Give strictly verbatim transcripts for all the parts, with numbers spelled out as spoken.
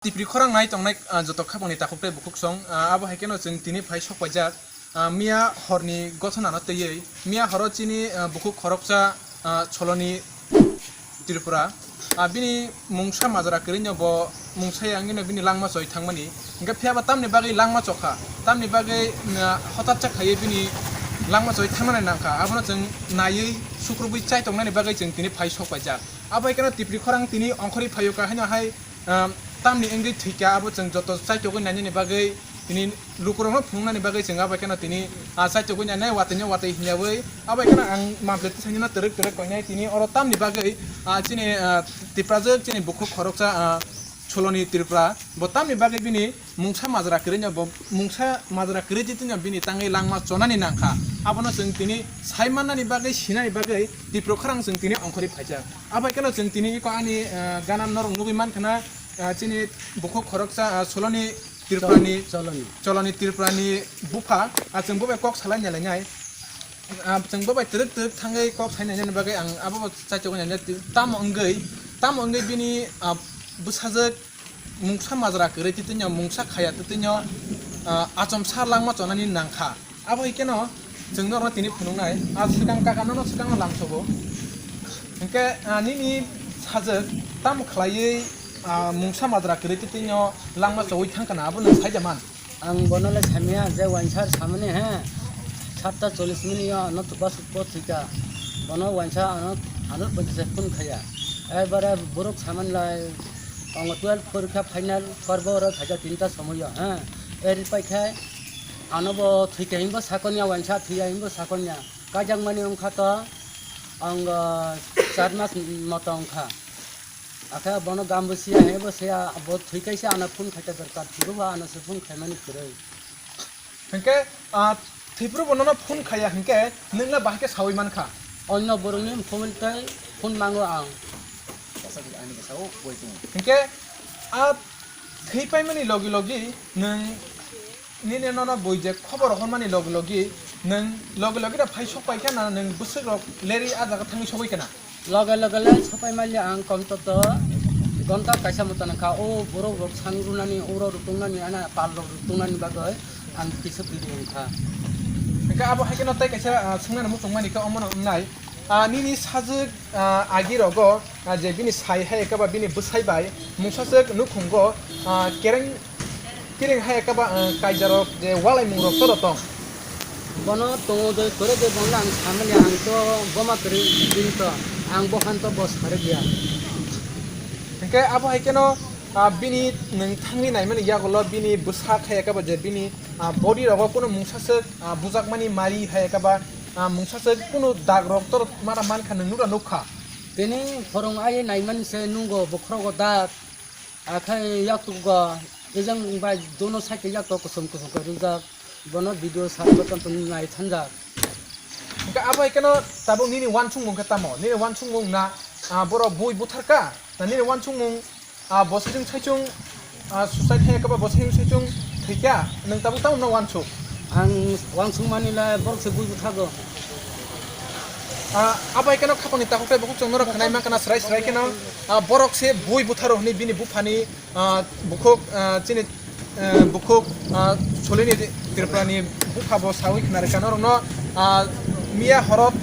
Tipri khorang nai tongnai, ah, joto khapangni takhuk tei bukhuk song, ah, abo hai kheno chwng tini phai sok paijak, ah, miya horni gothonano twiwi. Miya horo chini, ah, bukhuk khoroksa, ah, Choloni Tripura, ah, bini mungsa majra kwrwino bo mungsa ya wngwino bini langma choi thangmani. Hwnkhe phiya ba tamni bagwi langma chokha, tamni bagwi, ah, hotat cha khaiwi bini langma choi thangnani nangkha. Abono chwng naiwi sukrubwi chai tongnani bagwi chwng tini phai sok paijak. Abo hai kheno Tipri khorang tini ongkhorwi phaio ka haino hai, ah, tamni wngwi thwikha, abo chwng joto chaitogwi nainani bagwi tini lukurokno phunuknani bagwi chwng abo kheno tini, ah, chaitogwi nainai, watwino watwi hinyawi abo kheno ang mample tisaino twrwk twrwk koinai tini oro tamni bagwi, ah, chini, ah, Tiprajwk chini bukhuk khoroksa, ah, Choloni Tripura bo tamni bagwi bini mungsa majra kwrwino bo mungsa majra kwrwi titino bini tangwi langma chonani nangkha. Abono chwng tini sai mannani bagwi sinani bagwi Tipra khorang chwng tini ongkhorwi phaijak. Abo kheno chwng tini iko ani, ah, gana norok nugwi mankha na, ah, chini bukhuk khoroksa, ah, Choloni Tripurani, Choloni. Choloni Tripurani bupha, ah, chwng bo bai kok salai nai lainai. Ah, chwng bo bai twrwk twrwk thangwi kok sai nainani bagwi ang abo bo chaitogwi nainai. Tamo wngwi, tamo wngwi bini, ah, bwsajwk mungsa majra kwrwi titino mungsa khaya titino, ah, achomsa langma chonani nangkha. Abo hai kheno chwng norokno tini phunuknai, ah, swkang kaka nono swkango lamsogo. Hinkhe, ah, nini sajwk tamo khlaiwi, ah, mungsa majra kwrwi titino langma chowi thangkha na, abo nwng saida man? Ang bono le samya je wansar samani he, satta chollish minute yo ano tupa sukpo thwikha. Bono wansa ano, ano pojise phone khaya. Ekbare borok samani lai, tongo twelve porikha final, korbo oro khaja tinta somoyo, he. Eri paikha, ano bo thwikha himbo sakonya, wansa thwiya himbo sakonya. Kaijakmani wngkha to, ang, ah, char mas moto wngkha. Akhe bono gambo siya, hebo siya, bo thwi kaisa ano phone khaita dorkar, thwibo ba ano se phone khaimani kwrwi. Hinkhe, ah, thwiphuru bo nono phone khaiya hinkhe, nwngno bahai khe sawi mankha. Onno borokni phone tei phone mango ang. Hinkhe, ah, thwi paimani logi logi nwng nini nono bui je khobor hormani logi logi nwng logi logi da phai sok paikha na nwng bwswk rok leri a jaga thangwi sogwi kana? Loge loge le sopai manya ang komtoto gonta kaisa mota nangkha, o borok rok sang runani, oro rutungnani, ana pal rok rutungnani bagwi ang kisa bidi wngkha. Hingke abo hai kheno tei kaisa, ah, swngnani muchung mani khe omono wngnai. Ah, nini sajwk, ah, agi rogo, ah, je bini sai hai ekaba bini bwsai bai mungsaswk nukhungo, ah, kereng Kiring hai ekaba, ah, kaijarok je walaimungrok todo tong. Bono tongo doi kore de bono ang samani ang to boma kiri din to ang bohan to bos kare dia. Hingke abo hai keno, ah, bini nwng thangwi naimani yagulo bini bwsak hai ekaba je bini, ah, body rogo kunu mungsaswk, ah, bujakmani mari hai ekaba, ah, mungsaswk kunu dagrok todo mara mankha nwng nukra nukha. Tini khorong aye naimani se nungo bokhrogo dak. Akhai yaktugo, ejang bai dono side yakto kosom kosom khe rijak. Bono video sat button tong nai thanjak. Hingke abo hai keno tabuk nini wansukmung khe tamo? Nini wansukmung na, ah, borok bui butharka? Na nini wansukmung, ah, bosai chwng saichung, ah, suicide hai khe ba bosai chwng saichung thwikya? Nwng tabuk tamo no wansuk? Ang wansukmani le borok se bui buthago. Ah, abo hai keno khapangni takhuk tei bukhuk chwng norok khwnai mankha na srai srai keno, ah, borok se bui butharo hwnwi bini buphani, ah, bukhuk, ah, chini, ah, bukhuk, ah, Solini Tripurani bupha bo sawi khna rwkha norokno, ah, miya horot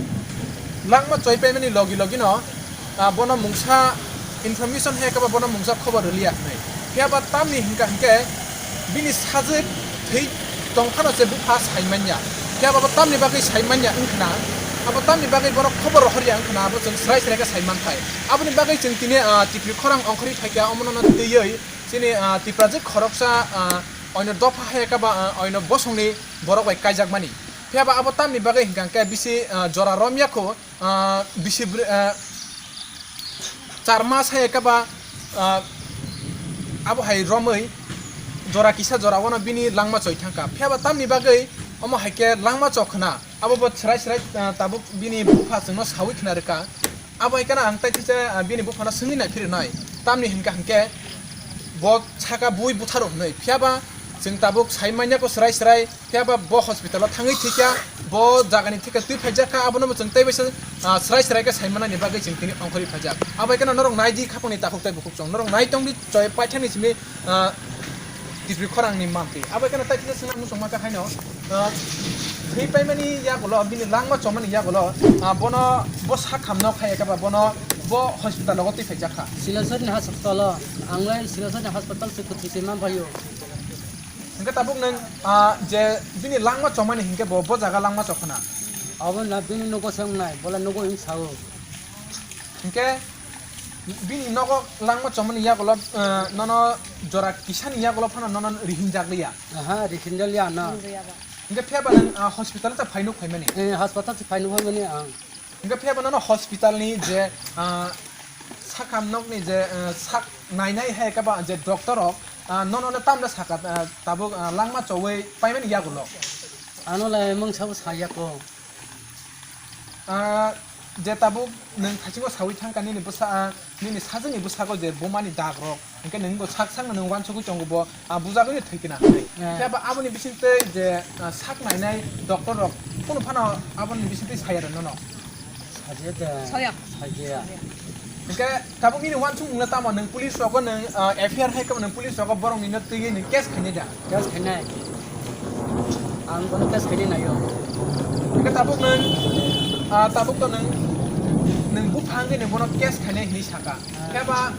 langma choi paimani logi logino, ah, bono mungsa information hai khe ba bono mungsa khobor rwliya hwnwi. Phiya ba tamni hwnkha hwnkhe bini sajwk thwi tongphano se bupha sai manya. Phiya ba bo tamni bagwi sai manya wngkhna, abo tamni bagwi borok khobor rohorya wngkhna, abo chwng srai srai khe sai manthai. Aboni bagwi chwng tini, ah, Tipri khorang ongkhorwi phaikha, omono no twiwi chini, ah, Tiprajwk khoroksa, ah, oino dopha hai khe ba, ah, oino bosongni borok bai kaijakmani. Phiya ba abo tamni bagwi hwnkha hwnkhe bisi, ah, jora romya kho, ah, bisi bwrwi, ah, char mas hai khe ba, ah, abo hai romwi jora kisa jora wano bini langma choi thangkha. Phiya ba tamni bagwi omo hai khe langma chok khna, abo bo srai srai, ah, tabuk bini bupha chwngno sawi khna rwkha. Abo hai kheno ang tai thisa, ah, bini buphano swngwi nai phirwnai, tamni hwnkha hwnkhe bo saka bui butharo hwnwi. Phiya ba Chwng tabuk sai manya ko srai srai, phiya ba bo hospital o thangwi thikya, bo jagani thikya twi phaijak kha, abono bo chwng tei bai se, ah, srai srai khe sai manani bagwi chwng tini ongkhorwi phaijak. Abo hai kheno norok nai di khapangni takhuk tei bukhuk chwng, norok nai tong di choi paithakni simi, ah, Tipri khorangni mantwi. Abo hai kheno tai kisa swngna muchungma kha haino, ah, thwi paimani yagulo, bini langma chomani yagulo, ah, bono bo sak ham nok hai khe ba bono bo hospital o twi phaijak kha. Silasarni hospital o, ang lai Silasarni hospital se kwthwi se man phaio. Hingke tabuk nang, ah, je bini langma chomani hingke bo, bo jaga langma chokhana. Abo na bini nogo se wngnai, bola nogo hing sao. Hingke bini nogo langma chomani yagulo, ah, nono jora kisani yagulo phano nono rihinjak liya. Aha, rihinjak liya na. Hingke phiya ba nang, ah, hospital ta phaino phaimani. Eh, hospital ta phaino phaimani ang. Hingke phiya ba nono hospital ni je, ah, sakam nokni je, ah, sak nainai hai khe ba je doctor rok, ah, nono le tamle saka, ah, tabuk, ah, langma chowui paimani yagulo. Ano le mungsa bo saya ko. Ah, je tabuk nwng thaisingo saui thangkha nini bwsa, ah, nini sajwkni bwsako je bumani dag rok, hingke nwng bo sak sakno nwng uansugui tongo bo, ah, bujagwi thwi kna hinwi. Eh. Phiya ba aboni bisingtwi je, ah, sak nainai doctor rok kunu phano aboni bisingtwi saya rw nono. Sajya de. Saya. Sajya. Hingke tabuk nini uansukmung no tamo nwng police rogo nwng, ah, F I R hai khe nwng police rogo borok nino twiwi nwng case khainai da? Case khainai. Ang bono case khainai naio. Hingke tabuk nwng, ah, tabuk to nwng, nwng buphang gini bono case khainai hinwi saka. Ah. Khe ba,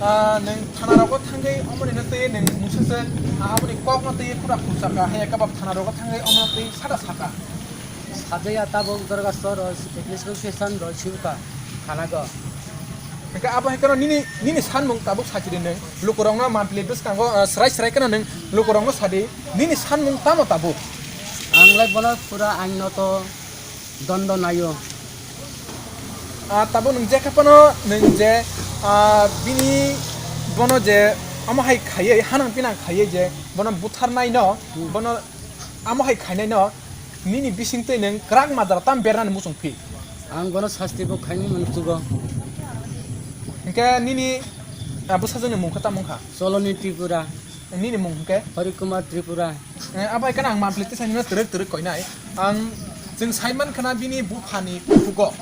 ah, nwng thana rogo thangwi omo nino twiwi nwng mungsa se, ah, aboni kok no twiwi kura khursa ka hai khe ba thana rogo thangwi omo twiwi sada saka. Sajaya tabuk Dorgastor o, police station o sibka thana go. Hingke abo hai kheno nini, nini sanmung tabuk sachiri nwng lukurokno mampli bwskango, ah, srai srai kheno nwng lukurokno sadi, nini sanmung tamo tabuk? Ang lai bono pura ang no to dondo naio. Ah, tabuk nwng je khe phano nwng je, ah, bini bono je omo hai khaiwi hanang pinang khaiwi je bono butharnai no, hmm, bono amo hai khainai no, nini bisingtwi nwng kwrak majra tam bernani muchung phi? Ang bono sasti bo khaini munugo. Hingke nini, ah, bwsajwkni mung khe tamo wngkha? Choloni Tripura. Nini mung hingke? Hari Kumar Tripura. Eh, abo hai kheno ang mampli tisani no twrwk twrwk koinai. Ang chwng saiman khana bini buphani khugo.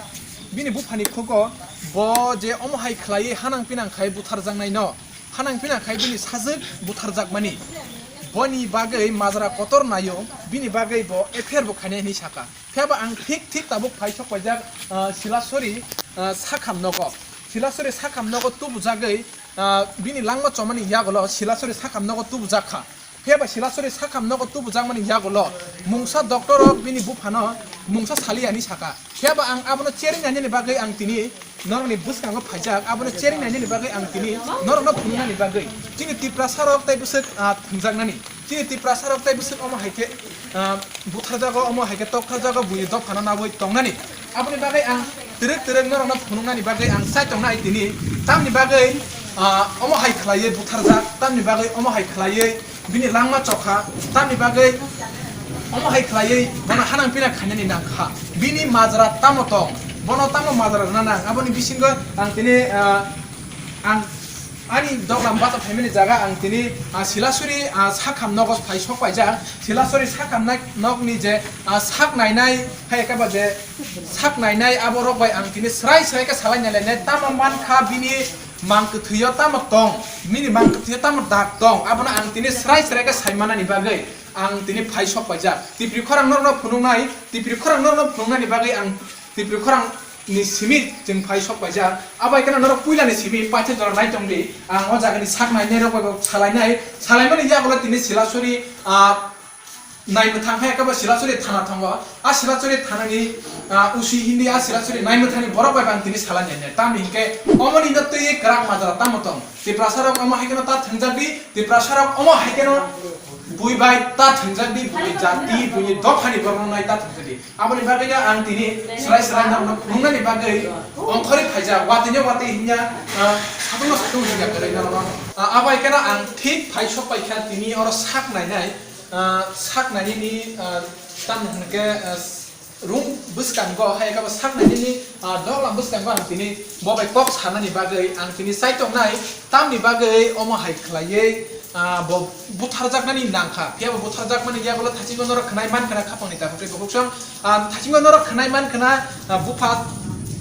Bini buphani khugo bo je omo hai khlaiwi hanang pinang khai butharjaknai no. Hanang pina khai bini sajwk butharjakmani. Boni bagwi majra kotor naio, bini bagwi bo F I R bo khainai hinwi saka. Phiya ba ang thik thik tabuk phai sok paijak, ah, Silasori, ah, sakham nogo. Silasori sakham nogo tubujagwi, ah, bini langma chomani yagulo Silasori sakham nogo tubujak kha. Phiya ba Silasori sakham nogo tubujakmani yagulo mungsa doctor rok bini buphano mungsa saliya hinwi saka. Phiya ba ang abono chering nainani bagwi ang tini norokni bwskango phaijak, abono chering nainani bagwi ang tini norokno phunuknani bagwi. Chini Tiprasa rok tei bwswk, ah, thwngjaknani. Chini Tiprasa rok tei bwswk omo hai khe, ah, butharjago, omo hai khe toktharjago, buini dophano nawi tongnani. Aboni bagwi ang twrwk twrwk norokno phunuknani bagwi ang chai tongnai tini. Tamni bagwi, ah, omo hai khlaiwi butharjak, tamni bagwi omo hai khlaiwi bini langma chokha, tamni bagwi omo hai khlaiwi bono hanang pina khainani nangkha. Bini majra tamo tong, bono tamo majra rwna nang, aboni bisingo ang tini, ah, ang ani doglam bacha phaimani jaga ang tini, ah, Silasuri, ah, sakham nogo phai sok paijak. Silasuri sakham nai-, nokni je, ah, sak nainai hai ekaba je sak nainai abo rok bai ang tini srai srai khe salai nai lainai. Tamo mankha bini mang kwthwio tamo tong, bini mang kwthwio tamo dak tong, abono ang tini srai srai khe sai manani bagwi ang tini phai sok paijak. Tipri khorang norokno phunuknai, Tipri khorang norokno phunuknani bagwi ang Tipri khorang ni simi chwng phai sok paijak. Abo hai kheno norok puila ni simi paithak jora nai tong di. Ang o jaga ni sak nainai rok bai bo salai nai. Salai mani yagulo tini Silasuri, ah, nai mwthang hai khe bo Silasuri thana thango. A Silasuri thana ni, ah, usi hindi a Silasuri nai mwthang ni borok bai bo ang tini salai nai nai. Tamni hinkhe omo ni no twi kwrak majra tamo tong. Tiprasa rok omo hai kheno ta thwngjak di. Tiprasa rok omo hai kheno bui bai ta thwngjak di. Bui jati, bui dopha ni borok no nai ta thwngjak di. Aboni bagwi no ang tini srai srai norokno phunuknani bagwi ongkhorwi phaijak, watwi no watwi hinya, ah, satung no satung hinya kwrwi norokno. Ah, abo hai kheno ang thik phai sok pai kha tini oro sak nainai, ah, sak nainani, ah, tamni hwn khe, ah, room bwskango hai khe bo sak nainani, ah, doglam bwskango ang tini bo bai kok sanani bagwi ang tini chai tongnai, tamni bagwi omo hai khlaiwi, ah, bo butharjaknani nangkha, phiya bo butharjakmani yagulo thasingo norok khwnai mankha na khapangni takhuk tei bukhuk song, ah, thasingo norok khwnai mankha na, ah, bupha,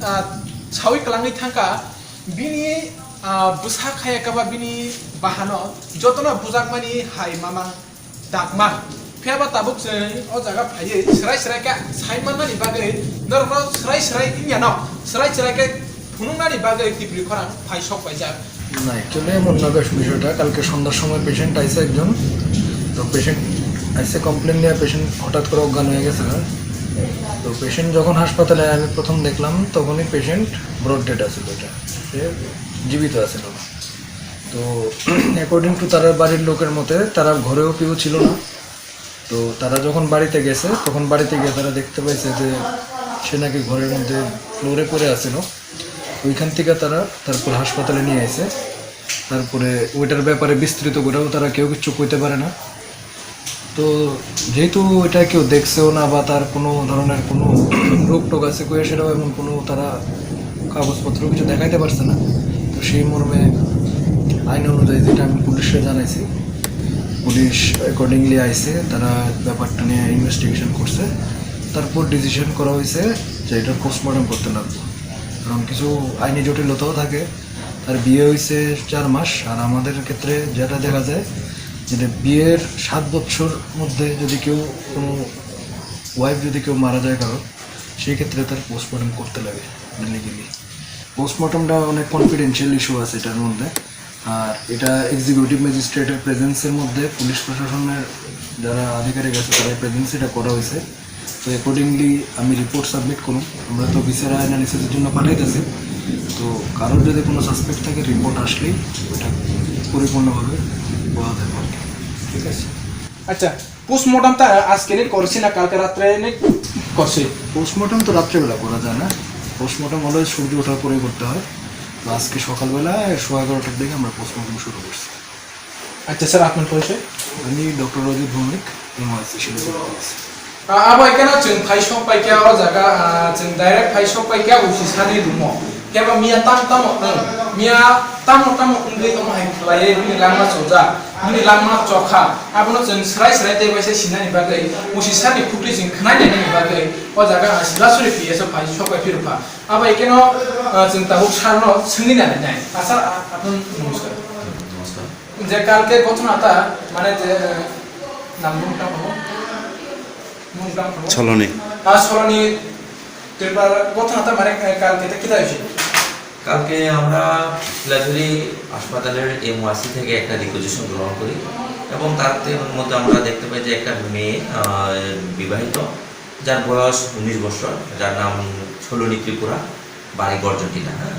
ah, sawi kwlangwi thangkha, bini, ah, bwsa khaya kaba bini bahano jotono bujakmani hai mamang dakma. Phiya ba tabuk chwng o jaga phaiwi swrai swrai khe sai mannani bagwi norokno swrai swrai wngya no swrai swrai khe phunuknani bagwi Tipri khorang phai sok paijak. না, অ্যাকচুয়ালি এমন না বেশ বিষয়টা। কালকে সন্ধ্যার সময় পেশেন্ট আইছে একজন। তো পেশেন্ট আইছে কমপ্লেন নিয়ে, পেশেন্ট হঠাৎ করে অজ্ঞান হয়ে গেছে। তো পেশেন্ট যখন হাসপাতালে আমি প্রথম দেখলাম, তখনই পেশেন্ট ব্রড ডেড আছিল। এটা সে জীবিত আছিল না। তো অ্যাকর্ডিং টু তারা বাড়ির লোকের মতে, তারা ঘরেও কেউ ছিল না। তো তারা যখন বাড়িতে গেছে, তখন বাড়িতে গিয়ে তারা দেখতে পাইছে যে সে নাকি ঘরের মধ্যে ফ্লোরে পড়ে আছিল। ওইখান থেকে তারা তারপর হাসপাতালে নিয়ে আসে। তারপরে ওইটার ব্যাপারে বিস্তৃত করেও তারা কেউ কিছু কইতে পারে না। তো যেহেতু এটা কেউ দেখছেও না বা তার কোনো ধরনের কোনো রোগ টোগ আছে কইয়া, সেটাও এমন কোনো তারা কাগজপত্র কিছু দেখাইতে পারছে না। তো সেই মর্মে আইন অনুযায়ী যেটা আমি পুলিশে জানাইছি, পুলিশ অ্যাকর্ডিংলি আইছে, তারা ব্যাপারটা নিয়ে ইনভেস্টিগেশন করছে। তারপর ডিসিশন করা হয়েছে যে এটা পোস্টমর্টম করতে লাগবে, কারণ কিছু আইনি জটিলতাও থাকে। তার বিয়ে হয়েছে চার মাস, আর আমাদের ক্ষেত্রে যেটা দেখা যায়, যে বিয়ের সাত বছর মধ্যে যদি কেউ, কোনো ওয়াইফ যদি কেউ মারা যায় কারো, সেই ক্ষেত্রে তার পোস্টমর্টম করতে লাগে লিগালি। পোস্টমর্টমটা অনেক কনফিডেন্সিয়াল ইস্যু আছে এটার মধ্যে। আর এটা এক্সিকিউটিভ ম্যাজিস্ট্রেটের প্রেজেন্সের মধ্যে পুলিশ প্রশাসনের যারা আধিকারিক আছে, তাদের প্রেজেন্সে এটা করা হয়েছে। তো অ্যাকর্ডিংলি আমি রিপোর্ট সাবমিট করুন। আমরা তো ভিসেরা অ্যানালিসিসের জন্য পাঠাইতেছি। তো কারোর যদি কোনো সাসপেক্ট থাকে, রিপোর্ট আসলেই ওটা পরিপূর্ণভাবে বলা যাবে আর কি। ঠিক আছে। আচ্ছা, পোস্টমর্টম তা আজকে নেই করছি না কালকে রাত্রে নেই করছি? পোস্টমর্টম তো রাত্রেবেলা করা যায় না। পোস্টমর্টম অলওয়েজ সূর্য ওঠার পরে করতে হয়। তো আজকে সকালবেলা সোয়া এগারোটার দিকে আমরা পোস্টমর্টম শুরু করছি। আচ্ছা স্যার, আপনার পরিচয়? আমি ডক্টর রজত ভৌমিক, এমআরসি Siliguri. Ah, abo ekeno chwng phai sok pai khe o jaga, ah, chwng direct phai sok pai khe usi sani rumo. Khe bo miya tam tamo wng, miya tamo tamo wngwi omo hai khlaiwi bini langma chojak, bini langma chokha. Abono chwng swrai swrai tei waisa sinani bagwi, usi sani khukti chwng khwnai nainani bagwi o jaga, ah, Silasuri P S o phai sok pai phirokha. Abo ekeno, ah, chwng tabuk sarno swngwi nainai. Ah, sir, ah, apni namaskar. Namaskar. Je kalke ghotona ta, mane je, eh, nam mung tang phano? Mung tang phano? Soloni. Ah, Soloni Tripura ghotona ta, mane, eh, kalke ta kida hoyse? কালকে আমরা শিলাঝুরি হাসপাতালের এমওআরসি থেকে একটা রিকুইজিশন গ্রহণ করি এবং তার মধ্যে আমরা দেখতে পাই যে একটা মেয়ে, আহ, বিবাহিত, যার বয়স উনিশ বছর, যার নাম ছলনি ত্রিপুরা, বাড়ি গর্জনটিলা, হ্যাঁ।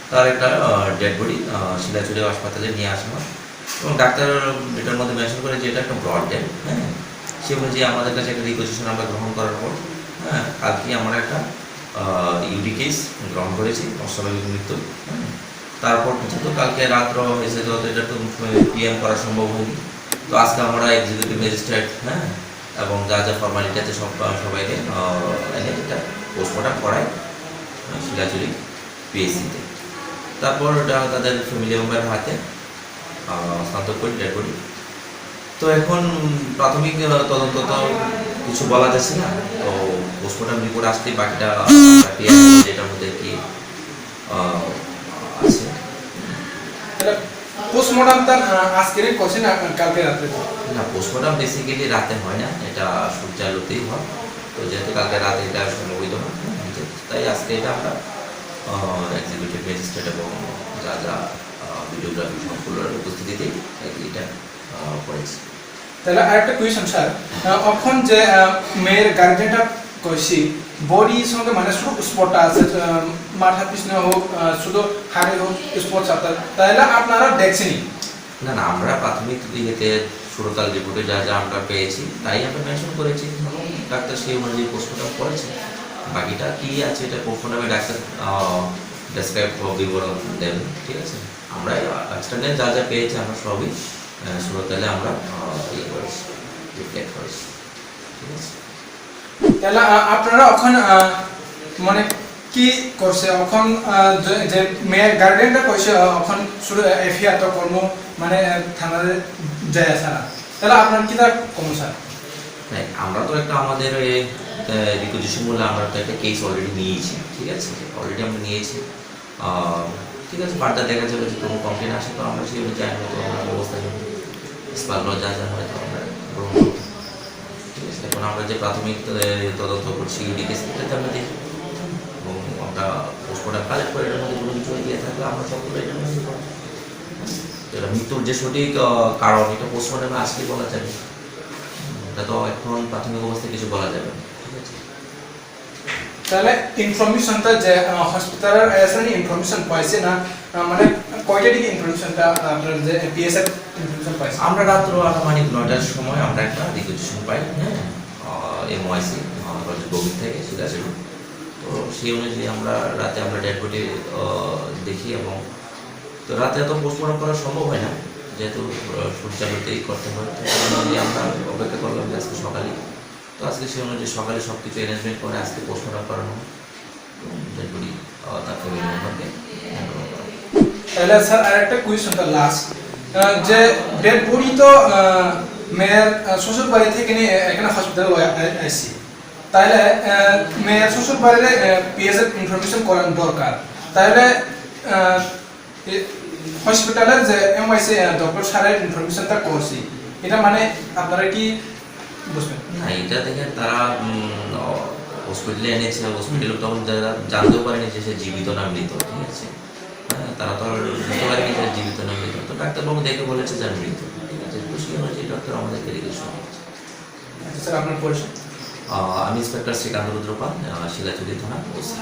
তার একটা, আহ, ডেড বডি, আহ, শিলাচুরি হাসপাতালে নিয়ে আসা হয় এবং ডাক্তার এটার মধ্যে মেনশন করে যে এটা একটা ব্রড ডেড, হ্যাঁ। সে অনুযায়ী আমাদের কাছে একটা রিকোয়েস্ট আমরা গ্রহণ করার পর, হ্যাঁ, কালকে আমরা একটা, আহ, ইউডি কেস গ্রহণ করেছি, অস্বাভাবিক মৃত্যু, হ্যাঁ। তারপর যেহেতু কালকে রাত্র হয়েছে, তো এটা তো পিএম করা সম্ভব হয়নি। তো আজকে আমরা এক্সিকিউটিভ ম্যাজিস্ট্রেট, হ্যাঁ, এবং যা যা ফর্মালিটি আছে সব, সবাইকে, আহ, এনে এটা পোস্টমর্টম করাই, আহ, শিলাচুরি পিএইচসিতে। তারপর ওটা তাদের ফ্যামিলি মেম্বারের হাতে, আহ, হস্তান্তর করি ডেড বডি। তো এখন প্রাথমিক, আহ, তদন্ত তো কিছু বলা যাচ্ছে না, তো পোস্টমর্টম রিপোর্ট আসতেই বাকিটা, আহ, পিএম যেটার মধ্যে কি, আহ, আছে। তাহলে পোস্টমর্টম তার, আহ, আজকেরই করছে না কালকে রাত্রে? না, পোস্টমর্টম বেসিক্যালি রাতে হয় না, এটা সূর্যালোতেই হয়। তো যেহেতু কালকে রাতে এটা সম্ভব হইতো না, তাই আজকে এটা আমরা, আহ, এক্সিকিউটিভ ম্যাজিস্ট্রেট এবং যা যা, আহ, ভিডিওগ্রাফি সবগুলোর উপস্থিতিতেই আর কি এটা, আহ, করেছি। তাহলে আরেকটা কোয়েশ্চেন স্যার, আহ, এখন যে, আহ, মেয়ের গার্জেনটা কইছি, বডি সঙ্গে মানে শুধু স্পটটা আছে, আহ, মাথা পিছনে হোক, আহ, শুধু হাড়ে হোক, স্পট সাথে, তাহলে আপনারা দেখছেনই? না, না, আমরা প্রাথমিক ইয়েতে সুরতাল রিপোর্টে যা যা আমরা পেয়েছি, তাই আমরা মেনশন করেছি এবং ডাক্তার সেই অনুযায়ী পোস্টমর্টম করেছে। বাকিটা কি আছে, এটা পোস্টমর্টমে ডাক্তার, আহ, ডেসক্রাইব বা বিবরণ দেবেন, ঠিক আছে? আমরা এক্সটার্নাল যা যা পেয়েছি, আমরা সবই, আহ, সুরতালে আমরা, আহ, ইয়ে করেছি, রিফ্লেক্ট করেছি, ঠিক আছে? তাহলে, আহ, আপনারা এখন, আহ, মানে কি করছে এখন, আহ, যে, যে মেয়ের গার্ডিয়ানরা কইছে, আহ, এখন শুধু এফআইআর তো করবো, মানে, আহ, থানায় যায় আছে না। তাহলে আপনার কিতা কমন, স্যার? নাই, আমরা তো একটা আমাদের এই, আহ, রিকুইজিশন বলে আমরা তো একটা কেস অলরেডি নিয়েছি, ঠিক আছে? অলরেডি আমরা নিয়েছি। আহ, ঠিক আছে, ফার্দার দেখা যাবে যে কোনো কমপ্লেন আসে তো আমরা সেই অনুযায়ী আইনগত আমরা ব্যবস্থা নেব। এসপার ল যা যা হয় তো আমরা গ্রহণ করব। ঠিক আছে, এখন আমরা যে প্রাথমিক, আহ, তদন্ত করছি ইউডি কেস, এটাতে আমরা দেখি এবং আমরা পোস্টমর্টম কালেক্ট করে এটার মধ্যে কোনো কিছু দিয়ে থাকলে আমরা সবগুলো এটার মধ্যে করব। এটা মৃত্যুর যে সঠিক, আহ, কারণ, এটা পোস্টমর্টমে আসলে বলা যাবে। এটা তো এখন প্রাথমিক অবস্থায় কিছু বলা যাবে না, ঠিক আছে? তাহলে ইনফরমেশনটা যে, আহ, হসপিটালের এসে ইনফরমেশন পাইছে না, আহ, মানে, কয়টা দিকে ইনফরমেশনটা আপনার যে পিএসএফ ইনফরমেশন পাইছে? আমরা রাত্র আনুমানিক নয়টার সময় আমরা একটা রিকুইজিশন পাই, হ্যাঁ, এমওয়াইসি, রজত ভৌমিক থেকে সিরাজুল। তো সেই অনুযায়ী আমরা রাতে আমরা ডেড বডি দেখি এবং তো রাতে এত পোস্টমর্টম করা সম্ভব হয় না, যেহেতু, আহ, সূর্যালোতেই করতে হয়। তো সেই অনুযায়ী আমরা অপেক্ষা করলাম যে আজকে সকালে, তো আজকে সেই অনুযায়ী সকালে সব কিছু অ্যারেঞ্জমেন্ট করে আজকে পোস্টমর্টম করানো হয় এবং ডেড বডি, আহ, তাৎক্ষণিক মর্গে হ্যান্ড ওভার করা হয়। তাহলে স্যার, আরেকটা কোয়েশ্চেনটা লাস্ট, আহ, যে ডেড বডি তো, আহ, মেয়ের, আহ, শ্বশুর বাড়ি থেকে নিয়ে এখানে হসপিটালে লয়ে আই-, আইছি, তাহলে, আহ, মেয়ের শ্বশুর বাড়িতে, আহ, পিএসএফ ইনফরমেশন করার দরকার, তাহলে, আহ, এ, হসপিটালের যে এমওয়াইসি, আহ, ডক্টর স্যারের ইনফরমেশনটা করছি, এটা মানে আপনারা কি বুঝবেন? না, এটা দেখে তারা, উম, অ, হসপিটালে এনেছে, হসপিটালে তখন যারা জানতেও পারেনি যে সে জীবিত না মৃত, ঠিক আছে? হ্যাঁ, তারা তো আর বুঝতে পারেনি যে জীবিত না মৃত। তো ডাক্তারবাবু দেখে বলেছে যে মৃত, ঠিক আছে? তো সেই অনুযায়ী ডাক্তার আমাদেরকে রিকোয়েস্ট করেছে। আচ্ছা স্যার, আপনার পরিচয়? আহ, আমি ইন্সপেক্টর শ্রীকান্ত রুদ্রপাল, আহ, শিলাচুরি থানা ওসি।